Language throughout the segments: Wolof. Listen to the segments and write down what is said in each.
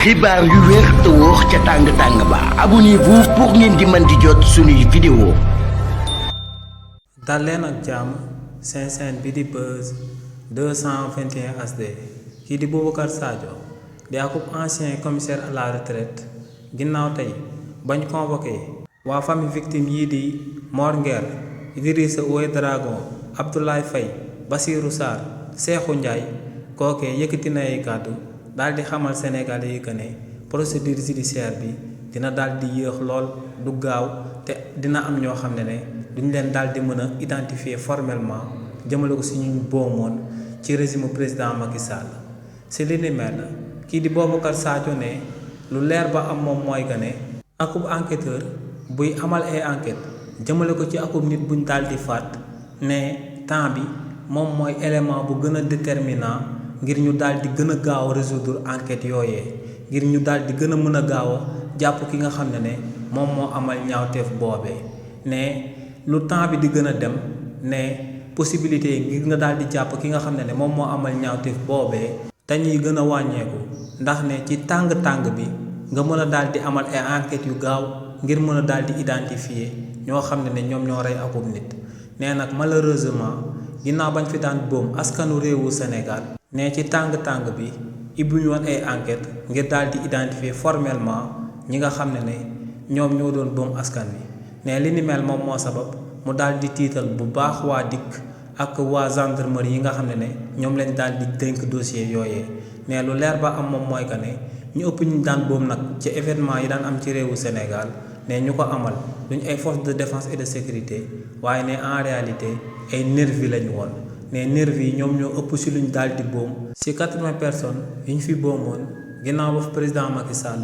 xibaar yu wér te wóor ca tàng ba abonnez-vous pour ngeen di mën di jot suñuy vidéo. dal leen ak jàmm seen chaîne bi di Buzz 221 HD kii di Boubacar Sadio di akub ancien commissaire à la retraite ginnaaw tey bañ convoqué waa famille victime yii di Mor Nguer Idrissa Ouédraogo Abdoulaye Faye Bassirou Sarr Cheikhou Ndiaye kookee yëkkati na ay kàddu daal di xamal Sénégalais yi que ne procédure judiciaire bi dina daal di yéex lool du gaaw te dina am ñoo xam ne duñ leen daal di mën a identifier formellement jëmale ko si ñu boomoon ci régime président Macky Sall si li ni mel kii di Boubacar Sadio ne lu leer ba am moom mooy que ne akub enquêteur buy amal ay enquête jëmale ko ci akub nit buñ daal di faat ne temps bi moom mooy élément bu gën a déterminant ngir ñu daal di gën a gaaw a résoudre enquête yooyee ngir ñu daal di gën a mën a gaaw a jàpp ki nga xam ne moom moo amal ñaawteef boobee ne lu temps bi di gën a dem ne possibilité yi ngir nga daal di jàpp ki nga xam ne moom moo amal ñaawteef boobee dañuy gën a wàññeeku ndax ne ci tàng-tàng bi nga mën a daal di amal ay enquêtes yu gaaw ngir mën a daal di identifier ñoo xam ne ñoom ñoo rey akub nit nee nag malheureusement ginnaaw bañ fi daan boom askanu réewu Sénégal ne ci tàng-tàng bi ibbuñu woon ay enquête ngir daal di identifier formellement ñi nga xam ne ñoom ñoo doon boom askan wi ne li ni mel moom moo sabab mu daal di tiital bu baax waa dikk ak waa gendarmerie yi nga xam ne ñoom lañ daal di dénk dossier yooyee ne lu leer ba am moom mooy que ne ñu ëpp ñu daan boom nag ci événement yi daan am ci réewu Sénégal ne ñu ko amal duñ ay forces de défense et de sécurité waaye ne en réalité ay nervi lañu woon ne nervi yi ñoom ñoo ëpp si luñ daal di boom si 80 personnes yi ñu fi boomoon ginnaaw ba président Macky Sall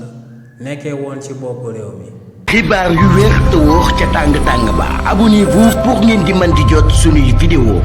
nekkee woon ci boppu réew mi. xibaar yu wér te wóor ca tàng ba abonnez-vous pour ngeen di mën di jot suñuy vidéo.